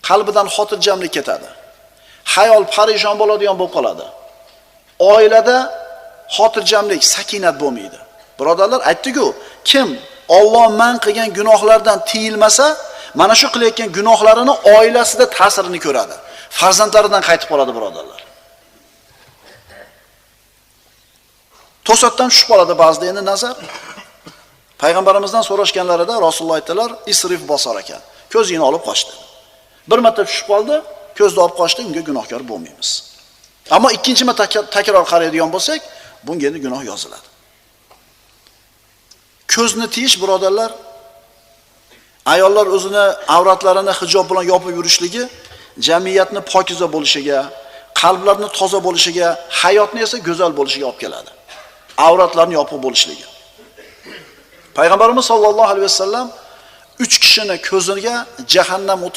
Qalbidan xotirjamlik ketadi. Hayol parishon bo'ladigan bo'lib qoladi. Oilada xotirjamlik, sakinat bo'lmaydi. Birodarlar, aytdi-ku, kim Alloh man qilgan gunohlardan tiyilmasa, mana shu qilayotgan gunohlarini oilasida ta'sirini ko'radi. Farzandlaridan qaytib qoladi, birodarlar. To'satdan tushib qoladi ba'zida endi nazar. Payg'ambarimizdan so'rashganlarida Rasululloh aytdilar, isrif bosar ekan. Ko'zingni olib qochdi. Bir marta tushib qoldi, ko'zni olib qochdi, unga gunohkor bo'lmaymiz. Ammo ikkinchi marta takror qaraydigan bo'lsak, bunga endi gunoh yoziladi. Ko'zni tiyish, birodarlar, ayollar o'zini avratlarini hijob bilan yopib yurishligi jamiyatni pokiza bo'lishiga, qalblarni toza bo'lishiga, hayotni esa go'zal bo'lishiga olib keladi. Avratlarni yopiq bo'lishligi. Payg'ambarimiz sollallohu alayhi vasallam 3 kishini ko'ziga jahannam o'ti